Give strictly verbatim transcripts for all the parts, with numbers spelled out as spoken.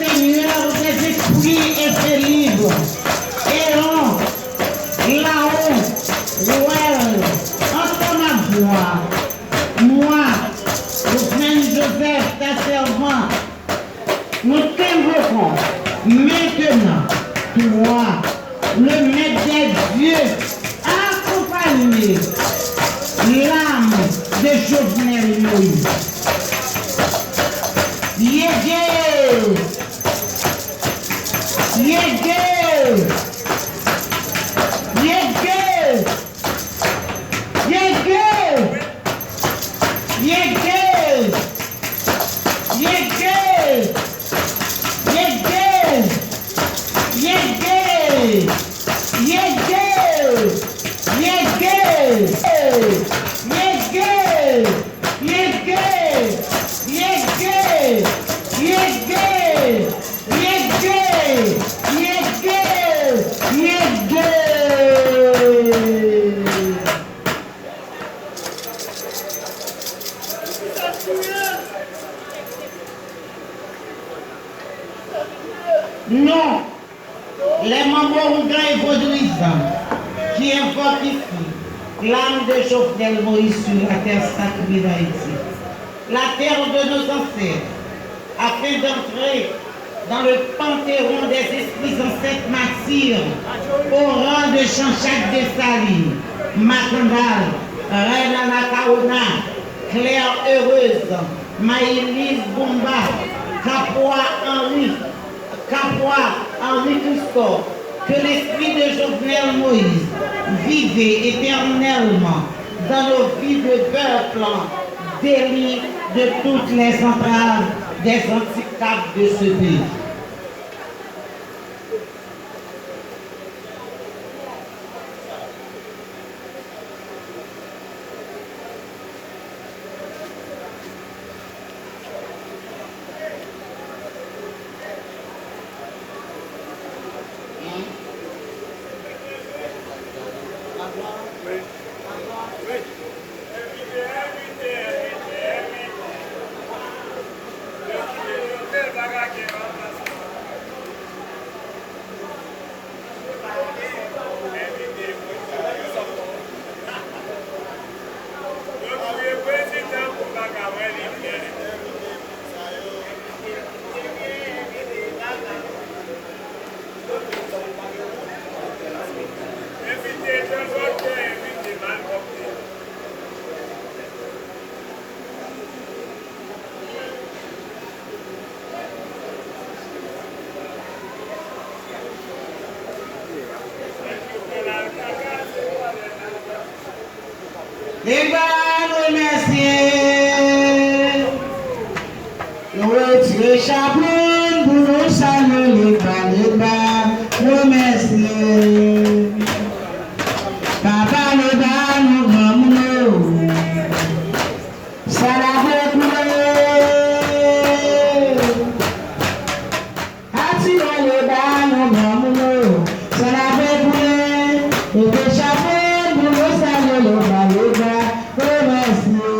Seigneur des esprits et des livres, Aaron, Laon, Roel, entends ma voix. Moi, Jovenel Joseph, ta servant, nous t'invoquons maintenant, toi, le Maître des dieux, accompagner l'âme de Jovenel Moïse. Yege! Yege! Yege! Yege! Yege! Non. Les membres arrogants et vaudouisants qui invoquent ici l'âme de Jovenel Moïse sur la terre sacrée d'Haïti, la terre de nos ancêtres, afin d'entrer dans le panthéon des esprits ancêtres martyrs, au rang de Jean-Jacques Dessalines, Makandal, Reine Anacaona, Claire Heureuse, Maïlise Boumba, Capois Henri, Capois Henri Christophe, que l'esprit de Jovenel Moïse vive éternellement dans nos vies de peuple, délié de toutes les entraves des handicaps de ce pays. Leta, nou remèsye. Nou retire chapo n pou nou salye Leta, Leta, nou remèsye. Papa Leta, nou granmoun yo. San ap koule. Ati nan Leta, nou granmoun yo. San ap koule. Mete chapo n pou nou salye Leta, Leta, remèsye.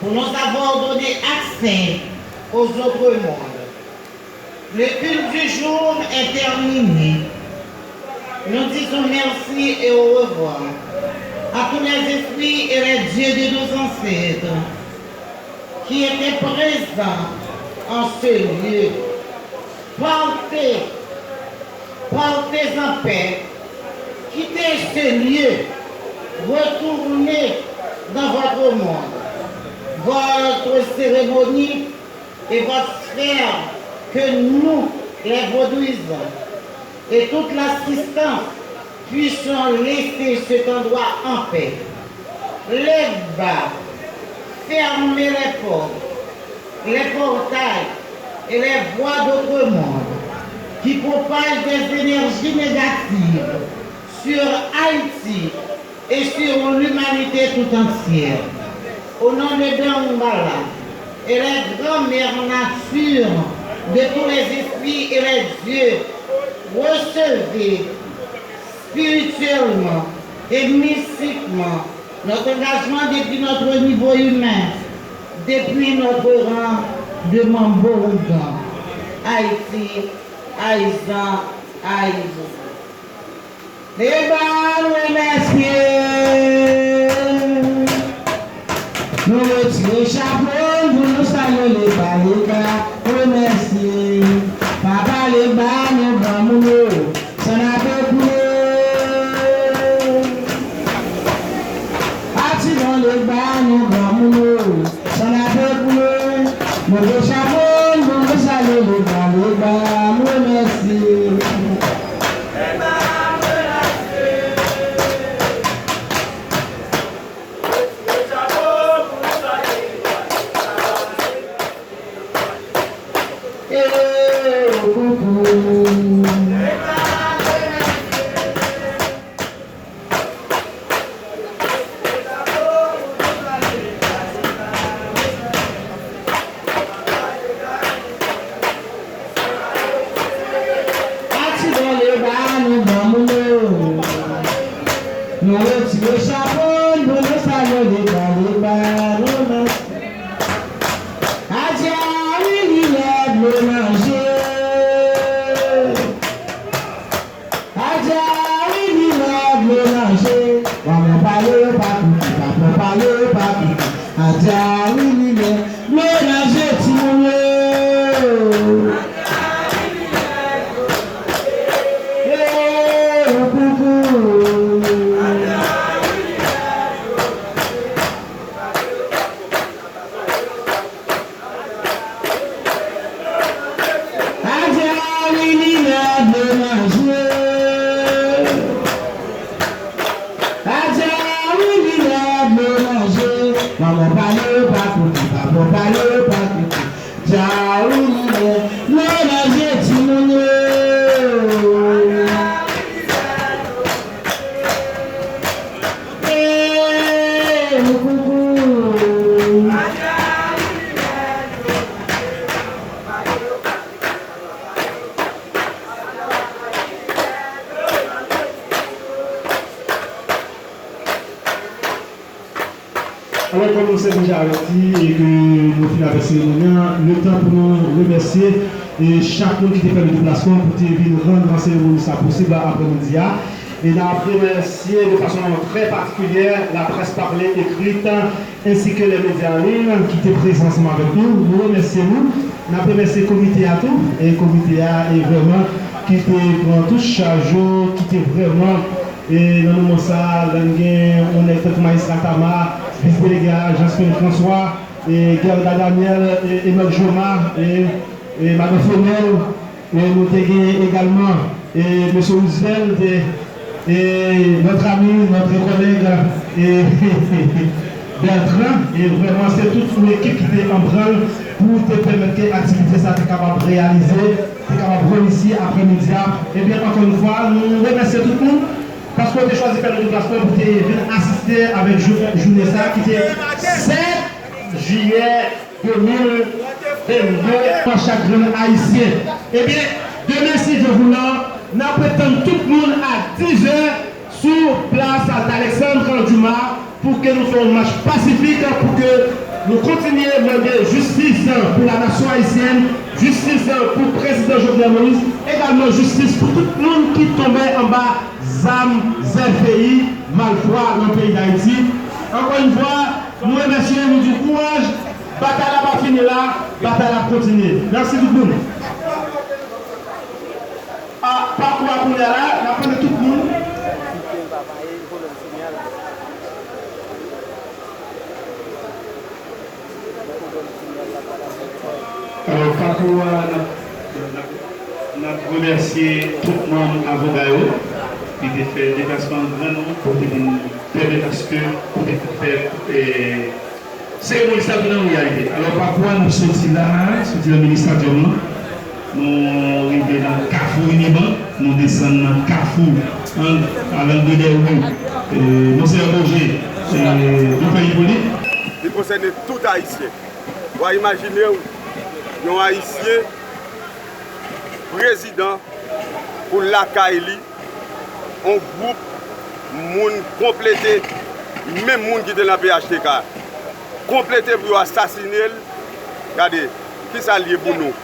Pour nous avoir donné accès aux autres mondes. Le culte du jour est terminé. Nous disons merci et au revoir à tous les esprits et les dieux de nos ancêtres qui étaient présents en ce lieu. Partez, partez en paix, quittez ce lieu, retournez dans votre monde. Votre cérémonie et votre sphère que nous, les Vaudouisants, et toute l'assistance puissions laisser cet endroit en paix. Legba, fermez les portes, les portails et les voies d'autres mondes qui propagent des énergies négatives sur Haïti et sur l'humanité tout entière. Au nom de Dambala et les grands-mères nature de tous les esprits et les dieux, recevez spirituellement et mystiquement notre engagement depuis notre niveau humain, depuis notre rang de Mambo Ougan. Haïti, Haïzan, Haïzan. Legba, nou remèsye. Nou retire chapo n pou nou salye Legba, Legba, remèsye. Papa Legba, nou granmoun yo, san ap ekoule. Ati nan Legba, nou granmoun yo, san ap ekoule. Nou retire chapo n pou nou salye Legba, Legba, nou remèsye. Ati nan Legba, nou granmoun yo. Nou retire chapo n pou nou salye Legba, Legba, nou remèsye. Adja Wini lè dlo manje. Adja Wini lè dlo manje. Manman pale yo pa koute, papa pale yo pa koute. Adja Wini lè dlo manje timoun yo. Hey, koukou. Adja Wini lè dlo manje. Adja Wini lè dlo manje. Manman pale yo pa koute, papa pale yo pa koute. Adja Wini lè dlo manje timoun yo. Hey, koukou. Alò, kòm nou sèvi deja avèti e ke nou fin avèk seremoni an, le tan pou nou remèsye e chak moun ki te fè le deplasman pou te vin rann gran seremoni sa posib aprèmidi a. E n ap remèsye de fason trè patikilyè laprès papilè ekrit, ensi ke lè medya an liy ki te prezan ansanm avèk nou. Nou remèsye nou. N ap remèsye komite a tou, e komite a, e vrèman, ki te pran tout chaj yo, ki te vrèman, e nan moman sa a, lè n gen yon nèg tankou Majistra Tama, vis delege a, Janspin François, e Gerda Daniel, e Enock Joma, e, e Madan Fenel, e nou te gen egalman, e Mesye Roosevelt, e, e notre ami, notre collègue, e Bertrand, e vrèman se tout yon ekip ki te an branl pou te pèmèt ke aktivite sa te kapab reyalize, te kapab reisi aprèmidi a. Ebyen, ankò yon fwa, nou remèsye tout moun paske w te chwazi fè nou deplasman pou te vin asiste avèk jou-, jounen sa ki te sèt jiyè de mil vennde pa chak grenn Ayisyen. Ebyen, demen, si Dye voulan, n ap ret tann tout moun a diz è sou plas Alexandre Dumas pou ke nou fè yon mach pasifik, pou ke Nou kontinye mande jistis pou la nasyon ayisyèn, jistis pou prezidan Jovenel Moïse, egalman jistis pou tout moun ki tonbe anba zam, zèv peyi, malfwa nan peyi Dayiti. Ankò yon fwa, nou remèsye, nou di kouraj, batay la pa fini la, batay la ap kontinye. Mèsi tout moun. A, pakou a kounye a la, n ap mande tout moun. Alò, pakou a, n ap, n ap, n ap remèsye tout manm avoka yo ki te fè deplasman an gran nonb pou te vin pèmèt aske pou te fè, eh, seremoni sa vin an reyalite. Alò, pakou a, nou soti la, soti nan mini estadiòm lan. Nou rive nan Kafou Unibank, nou desann nan Kafou, an, a Landré Desrue, e, Monseyè Boger, e, Doktè Hippolyte. Li konsène tout Ayisyen. W a imajine w, yon Ayisyen, prezidan pou lakay li, yon gwoup moun konplete, menm moun ki te nan P H T K, konplete pou yo asasine l. Gade, kisa l ye pou nou?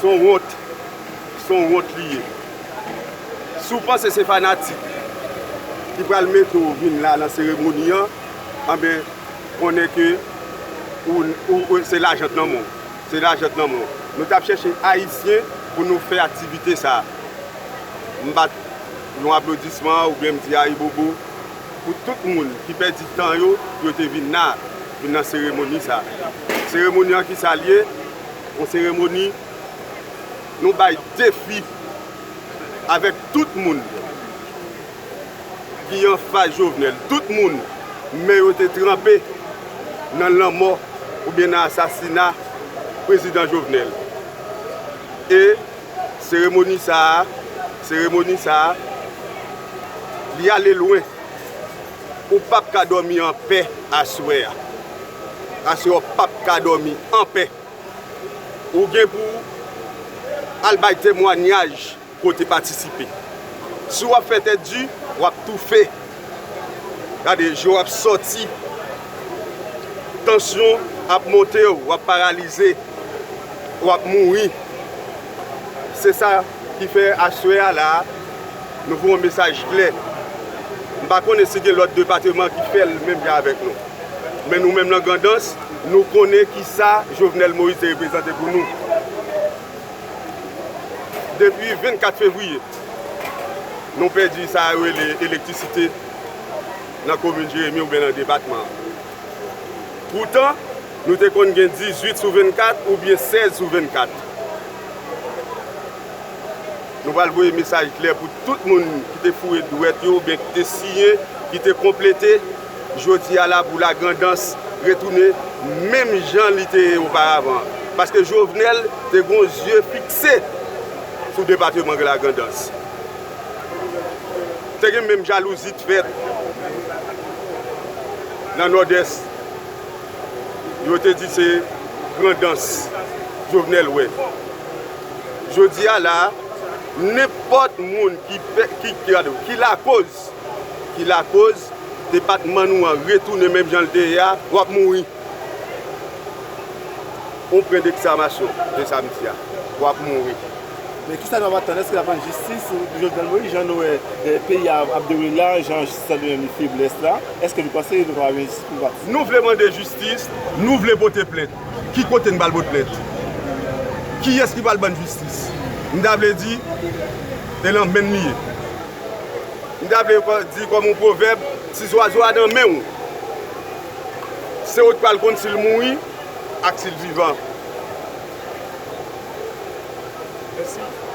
Se yon wont, se yon wont li ye. Si w panse se fanatik ki pral mete w vin la nan seremoni an, anben, konnen ke ou, ou, ou, se lajan k nan men w. Se lajan k nan men w. Nou t ap chèche Ayisyen pou nou fè aktivite sa a. M bat yon aplodisman oubyen m di ayibobo pou tout moun ki pèdi tan yo, pou yo te vin la, vin nan seremoni sa a. Seremoni an ki sa l ye? Yon seremoni nou bay defi avèk tout moun ki anfas Jovenel. Tout moun men yo te tranpe nan lanmò oubyen nan asasina prezidan Jovenel. E seremoni sa a, seremoni sa a, li ale lwen. Ou p ap ka dòmi anpè aswè a. Aswè a, w p ap ka dòmi anpè. Ou gen pou w al bay temwanyaj ke w te patisipe. Si w ap fè tèt di, w ap toufe. Gade, je w ap sòti. Tansyon ap monte w, w ap paralize, w ap mouri. Se sa ki fè aswè a la a, nou voye yon mesaj klè. M pa konnen si gen lòt depatman ki fè l menm jan avèk nou. Men nou menm nan Grandans, nou konnen kisa Jovenel Moïse te reprezante pou nou. Depi vennkat fevriye, nou pèdi sa yo rele elektrisite nan komin Jeremi oubyen nan depatman an. Poutan, nou te konn gen dizuit sou vennkat oubyen sèz sou vennkat. Nou pral voye mesaj klè pou tout moun ki te foure dwèt yo oubyen ki te siyen, ki te konplete, jodi a la pou Lagrandans retounen menm jan li te ye oparavan. Paske Jovenel te gen yon zye fikse sou depatman Lagrandans. Te gen menm jalouzi t fèt nan Nòdès. Yo te di se Grandans Jovenel wè. Jodi a la, nenpòt moun ki, ki, ki, ki lakoz, ki lakoz depatman nou an retounen menm jan l te ye a, w ap mouri. On pwen dekslamasyon de sa m di a, w ap mouri. Men kisa nou ap atann? Èske n ap tann jistis pou Jovenel Moïse, jan nou wè, eh, peyi a ap dewoule la, jan jistis la li menm li feblès la? Èske nou panse nou ka jwenn jistis pou pati? Nou vle mande jistis, nou vle pote plent. Ki kote n pral pote plent? Kiyès ki pral ban n jistis? M ta vle di, e nan men n li ye. M ta vle di kòm yon pwovèb, ti zwazo a nan men w. Se ou k pral konn si l mouri ak si l vivan. Mèsi.